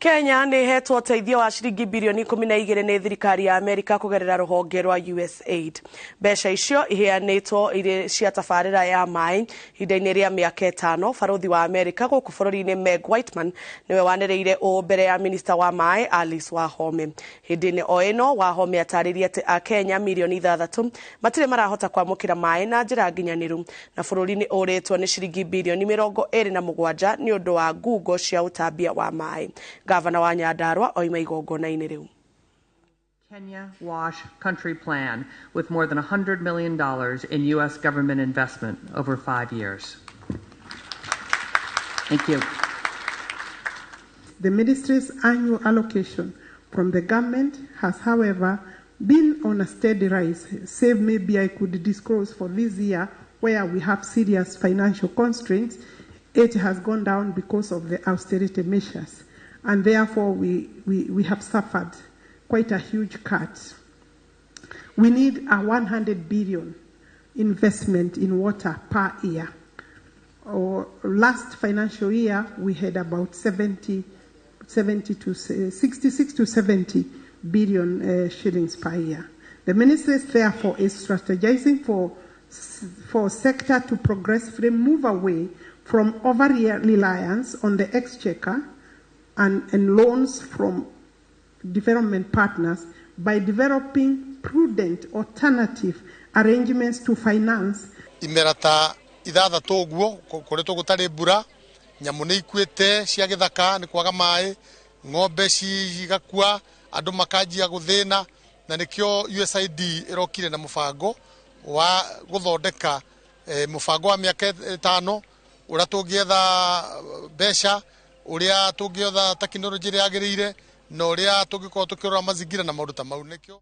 Kenya nĩ ĩhetwo ũteithio wa ciringi birioni 12 nĩ thirikari ya Amerika kũgerera rũhonge rwa USAID. Mbeca icio iheanĩtwo irĩ cia tabarĩra ya maĩ ihinda-inĩ rĩa mĩaka 5. Barũthi wa Amerika gũkũ bũrũri-inĩ Meg Whitman nĩwe wanĩrĩire ũũ mbere ya minista wa maĩ Alice Wahome. Hĩndĩ-inĩ o ĩno Wahome atarĩrie atĩ Akenya mirioni 6 matirĩ marahota kwamũkĩra maĩ na njĩra nginyanĩru, na bũrũri nĩ ũrĩtwo nĩ ciringi birioni 27 nĩ ũndũ wa ngungo cia ũtambia wa maĩ. Gavana wa Nyandarua oima igongona-inĩ rĩu. Kenya WASH Country Plan with more than $100 million in U.S. government investment over 5 years. Thank you. The ministry's annual allocation from the government has, however, been on a steady rise, save maybe I could disclose for this year where we have serious financial constraints, it has gone down because of the austerity measures. And therefore we have suffered quite a huge cut. We need a 100 billion investment in water per year. Or last financial year, we had about 70 to 66 to 70 billion shillings per year. The ministry, therefore, is strategizing for sector to progressively move away from over-reliance on the exchequer and loans from development partners by developing prudent alternative arrangements to finance. Imera ta 6 ũguo kũretwo gũtarĩ mbura, nyamũ nĩ ikuĩte cia gĩthaka nĩ kwaga maĩ, ng'ombe cigakua, andũ makanjia gũthĩna, na nĩkĩo USAID ĩrokire na mũbango wa gũthondeka mũbango wa mĩaka 5 ũrĩa tũngĩetha mbeca, ũrĩa tũngĩetha tekinoronjĩ ĩrĩa yagĩrĩire, na ũrĩa tũngĩkorwo tũkĩrora mazingira na maũndũ ta mau nĩkĩo.